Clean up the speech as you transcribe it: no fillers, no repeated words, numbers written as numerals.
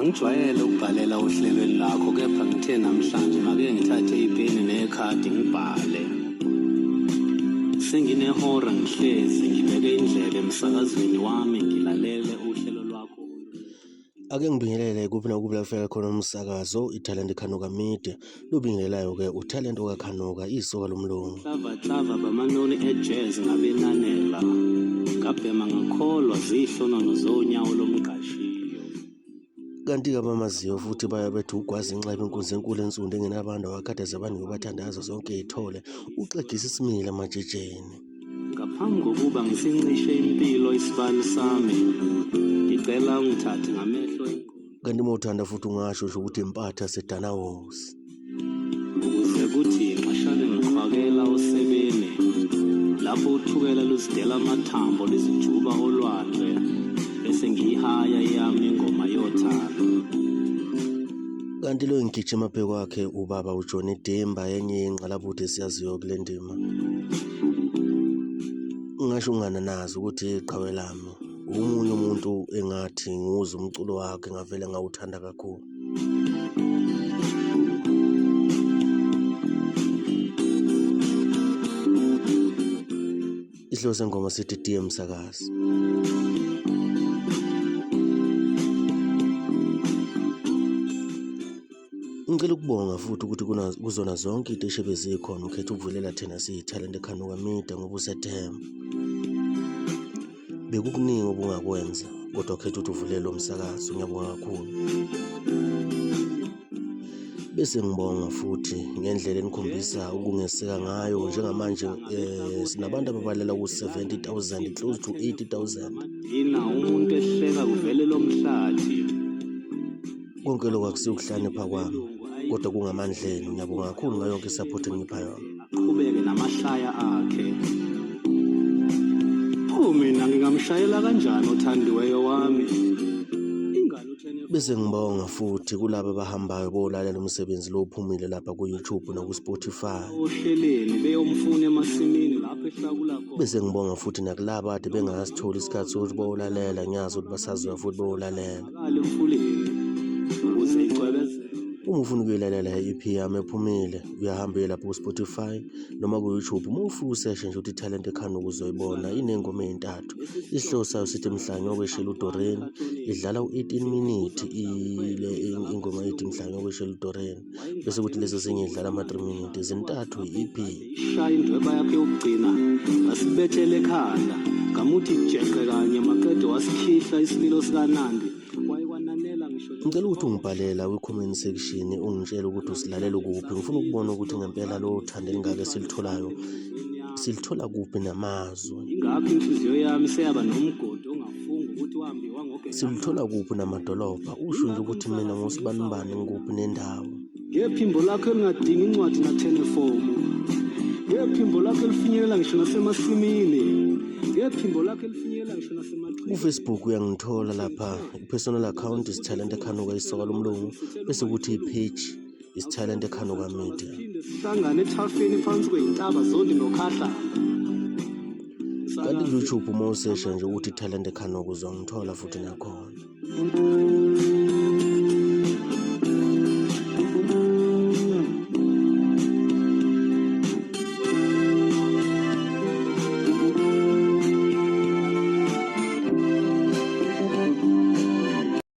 Angijwayele ukubhalela ohlelweni lakho kepha ngithe namhlanje make ngithathe ipeni nekhadi ngibhale. Senginehora ngihlezi ngibeke indlebe emsakazweni wami ngilalele uhlelo lwakho. Ake ngibingelele kuphi nakuphi la kufika khona umsakazo iTalent Khanuka Media. Lubingelelayo-ke uTalent okaKhanuka isoka lomlungu. Klava klava bamanoni ejazz ngabenanela. Ngabhema ngakholwa zihlonono zonyawo lomqashiyo. Kanti-ke abamaziyo futhi baye bethi ugwaza inxeba inkunzi enkulu ensundu engenabantu awakhathaze abaningi obathandazo zonke iy'thole uxegisa isimila emajejeni. Ngaphambi kokuba ngisincishe impilo isibani sami, ngicela ungithathe ngamehlo engqondo. Kanti uma uthanda futhi ungasho nje ukuthi impatha sedanawosi. Ukuze kuthi nxashane ngiqhwakela osebeni, lapho uthukela luzidela amathambo lizijuba olwandle, bese ngiyihaya eyami ingoma yothando. Kanti lo engigijima phezu kwakhe ubaba uJohnny Dimba enye yengqalabutho esiyaziyo kule ndima. Ngingasho ngingananazi ukuthi iqhawe lami omunye umuntu engathi ngiwuzwa umculo wakhe ngavele ngawuthanda kakhulu. Isihloko sengoma sithi Dear Msakazi. Ngicela ukubonga futhi ukuthi kuzona zonke iy'teshi ebezikhona ukhetha ukuvulela thina siyithalente Khanuka Media ngoba usethemba. Bekukuningi obungakwenza kodwa ukhetha ukuthi uvulele lo msakazo, ngiyabonga kakhulu. Bese ngibonga futhi ngendlela enikhombisa ukungeseka ngayo njengamanje sinabantu ababalela ku-70,000 close to 80,000. Ina umuntu ehleka kuvele lomhlathi. Konke lokhu akusiwukuhlakanipha kwami kodwa kungamandla enu. Ngiyabonga kakhulu ngayo yonke i-support eningipha yona. Aqhubeke namahlaya akhe. Pho mina ngingamshayela kanjani othandiweyo wami? Bese ngibonga futhi kulabo abahambayo bolalela umsebenzi lo uphumile lapha ku-YouTube naku-Spotify. Ohleleni beyomfuna emasimini lapho ehlakula khona. Bese ngibonga futhi nakulabo ade bengasitholi isikhathi sokuthi bowulalela, ngiyazi ukuthi basazoya futhi bowulalela. Ukuze icwebezele. Uma ufuna ukuyilalela i-EP yami ephumile, uyahamba uye lapho ku-Spotify noma ku-YouTube. Uma ufika useshe nje uthi Talent Ekhanuka uzoyibona, iney'ngoma ey'ntathu. Isihloko sayo sithi Mhlanya Okweshela uDoreen, idlala u-18 minute ile ingoma ethi Mhlanya Okweshela uDoreen, bese kuthi lesi esinye idlala ama-3 minute, zintathu i-EP. Shaya indweba yakhe yokugcina ngasibethela ekhanda ngamuthi jeqe kanye maqede wasikhihla isililo sikaNandi kwaye kwananela ngisho Ngicela ukuthi ungibhalela kwi-comment section ungitshele ukuthi usilalela kuphi. Ngifuna ukubona ukuthi ngempela lo thando elingaka esilitholayo silithola kuphi namazwe. Ingakho inhliziyo yami seyaba nomgodi ongafunga ukuthi wambiwa ngogeja. Silithola kuphi namadolobha. Usho nje ukuthi mina ngosibanibani ngikuphi nendawo. Ngephimbo lakho elingadingi incwadi nathelefomu. Ngephimbo lakho elifinyelela ngisho nasemasimini. Ngephimbo lakho elifinyelela ngisho nasemaxhibeni. KuFacebook uyangithola lapha i-personal account is Talent Khanuka isoka lomlungu bese kuthi i-page is Talent Khanuka Media. Siphinde sihlangane ethafeni phansi kwey'ntaba zondi nokhahla. Kanti ku-YouTube uma usesha nje ukuthi Talent Khanuka uzongithola futhi nakhona.